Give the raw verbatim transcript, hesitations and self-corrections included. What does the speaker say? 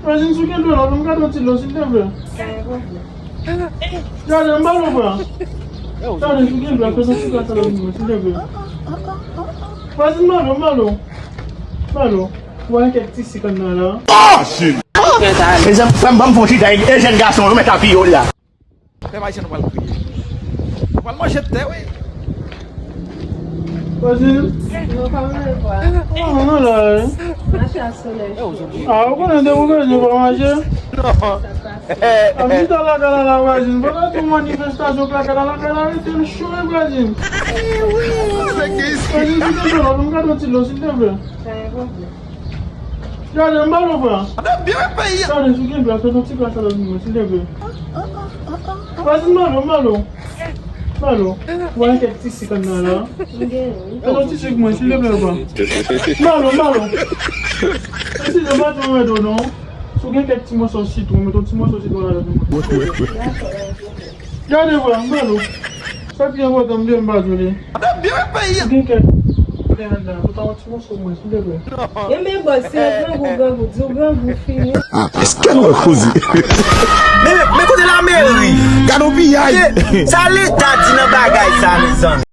Vwazin, si w gen dlo la, ban m gade yon ti dlo, silvouplè. Gade, m ba w, frè. Gade, si w gen dlo la, fè yon ti glas a la vin mwen, silvouplè. Vwazin, ba w dlo, ba w dlo. Ba w dlo. Ou wè kèk ti sik anndan la. Mezanmi, frè m, ban m fè yon chita, e jèn gason, yo mèt apiye w la. Pèp ayisyen nou pral kriye. Nou pral manje tè, wi. Vwazin. Yo, kòman w ye, bwa? Kòman w la, wi? Mache a solèy cho. A, ou konnen depi w bezwen pa mache? Non. A, m chita lakay la, la, vwazin. Pandan tout manifestasyon kaka la, lakay la rete l cho, wi, vwazin. Vwazin, si te dlo la, ban m gade yon ti dlo, silvouplè. Gade, m ba w dlo, frè. Gade, si w gen dlo la, fè yon ti glas a la vin mwen, silvouplè. Vwazin, m ba w dlo, m ba w dlo. M ba w dlo. Ou wè kèk ti sik anndan la. Fè yon ti sik mwen, silvouplè, frè. M ba w dlo, m ba w dlo. Silvouplè, pa tro mèt dlo, non. Si w gen kèk ti mòso sitwon, met yon ti mòso sitwon la vin mwen. Gade, frè, m ba w dlo. Sa ki enpòtan, m byen, m ba w dlo. Ou gen kèk pen anndan, ou ta yon ti mòso mwen, silvouplè. Enben, bòs, se grangou, grangou, di w grangou fini. Ah, èske nou koze? Men, men kote lameri? Gade yon piyay. Sa leta di nan bagay sa, mezanmi?